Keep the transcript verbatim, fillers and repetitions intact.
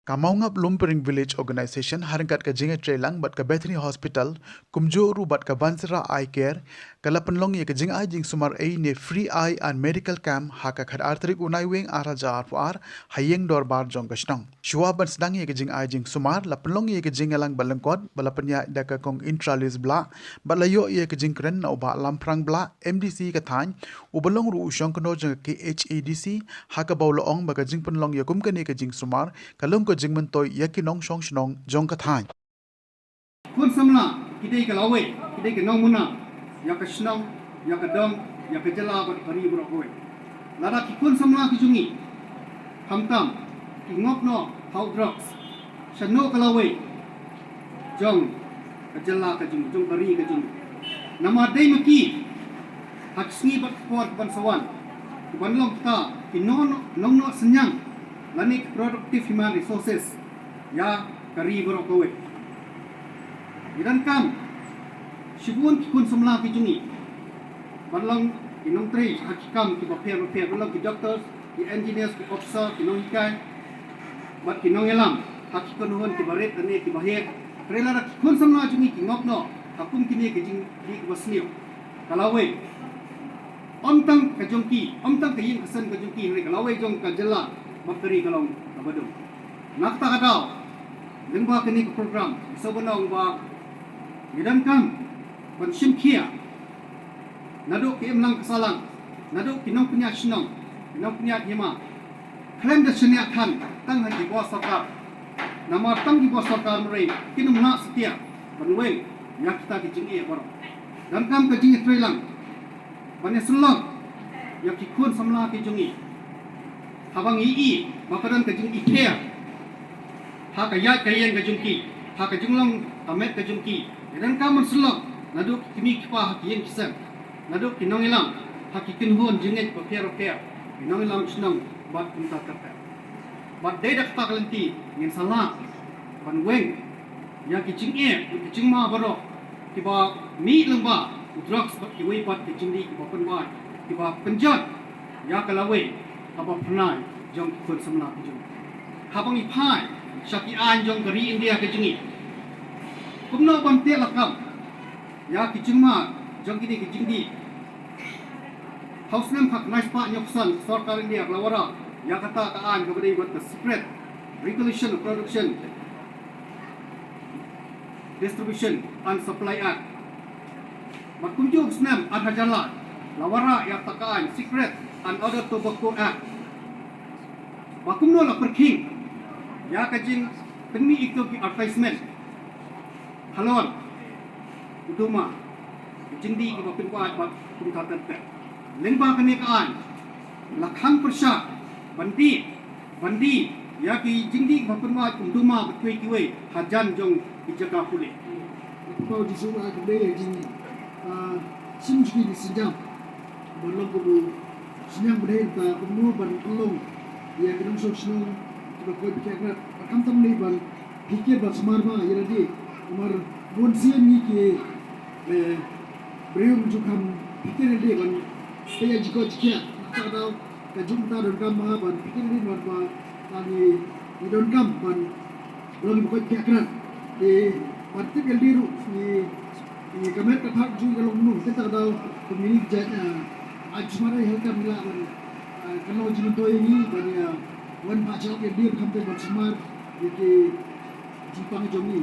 Ka Maungap Lumpring Village Organization ha ryngkat ka jingïatreilang bad ka Bethany Hospital, kumjuh ruh bad ka Bansera Eye Care, ka la pynlong ïa ka jingai jingsumar ei ne Free Eye and Medical Camp ha ka khatar tarik u Naiwieng ar hajar arphew ar ha ïing dorbar jong ka shnong. Shuwa ban sdang ïa ka jingai jingsumar, la pynlong ïa ka jingïalang bad lyngkot ba la pynïaid da ka Kong Intralis Blah bad la ïoh ïa ka jingkren na u Bah Lamphrang Blah, M D C ka thaiñ, uba long ruh u shongknor jong ka K H A D C, ha kaba u la ong ba ka jingpynlong ïa kum kane ka jingsumar ka long ka jingmyntoi ïa ki nongshong shnong jong ka thaiñ. Khun samla ki dei ka lawei, ki dei ka nongmuna ïa ka shnong, ïa ka dong, ïa ka jylla bad ka ri baroh kawei. Lada ki khun samla ki jong ngi, khamtam ki ngop noh ha u drugs, shano ka lawei jong ka jylla ka jong, jong ka ri ka jong. Namar dei ma ki ha ki sngi bad ki por ki ban sa wan, ki ban long kita ki nong, nongnoh synñiang lane ki productive human resources ïa ka ri baroh kawei. Ngi donkam shibun ki khun samla ki jong ngi ban long ki nongtrei ha ki kam kiba pher bapher, ban long ki doctors, ki engineers, ki officer, ki nonghikai bad ki nongïalam ha ki kynhun kiba rit lane kiba heh. Hynrei lada ki khun samla jong ngi ki ngop noh ha kum kine ki jingdih kiba sniew, ka lawei, ym tang ka jong ki, ym tang ka ïing ka sem ka jong ki, hynrei ka lawei jong ka jylla bad ka ri ka long kaba dum. Na kata ka daw, lyngba kane ka program, ngi sngewbha ong ba ngi donkam ban shim khia naduh ki imlang ka sahlang, naduh ki nongpynïaid shnong, ki nongpynïaid hima, khlem da shaniah than tang ha ki bor sorkar. Namar tang ki bor sorkar marwei kin ym lah satia ban weng ïa kita ki jingeh baroh. Donkam ka jingïatreilang ban ïasyllok ïa ki khun samla ki jong ngi. Haba ngi i ba ka don ka jingïapher ha ka ïaid ka ïeng ka jong ki, ha ka jinglong ka met ka jong ki, ngi donkam ban syllok naduh ki kmie ki kpa ha ki ïing ki sem, naduh ki nongïalam ha ki kynhun jingngeit bapher bapher, ki nongïalam shnong bad kumta ter ter. Bad dei da kata ka lynti ngin sa lah ban weng ïa ki jingeh, ïa ki jingma baroh kiba mih lyngba u drugs bad kiwei pat ki jingdih kiba pynbeit, kiba pynjot ïa ka lawei kaba phyrnai jong ki khun samla ki jong. Haba ngi phai sha ki aiñ jong ka ri India ka jong ngi, kumno ban teh lakam ïa ki jingma jong kine ki jingdih, ha u snem khatkhyndai spah hynñiewphew san, sorkar India ka la wanrah ïa kata ka aiñ kaba dei bad ka Cigarette Regulation of Production, Distribution and Supply Act. Bad kumjuh u snem ar hajar lai la wanrah ïa kata ka aiñ Cigarette and Other Tobacco Act. Ba kumno la pyrkhing ïa ka jingpynmih ïa ki advertisement halor u duma, u jingdih kiba pynbeit bad kumta ter ter. Lyngba kane ka aiñ la khang pyrshah ban dih, ban dih ïa ki jingdih kiba pynbeit kum duma bad kiwei kiwei hajan jong ki jaka pule. Ba u jingsngewbha ka dei ïa jing, ah, shim jingim synjam ban long kum u synjam ba dei, ta kumno ban long ïa ki nongshong shnong kiba koit ba khiah krat. Khamtam ne ban phikir ban sumar ma ïa lade. Namar bun sien ngi ki, eh, briew ju kham phikir lade ban peit ïa jingkoit jingkhiah. Kata ka daw ka jingmut donkam ma ban phikir lade ban ba, ah, ngi, ngi donkam ban long ba koit ba khiah krat. Te ban tip ïa lade ruh ngi, ngi ka met ka thak jong ngi ka long kumno. Te kata ka daw kumne ngi jait, ah, ai sumar ai helkam ngi lah ban, ah, ka long jingmyntoi ïa ngi ban ïa wan ba jait ïa lade khamtam ban sumar ïa ki jingpang jong ngi.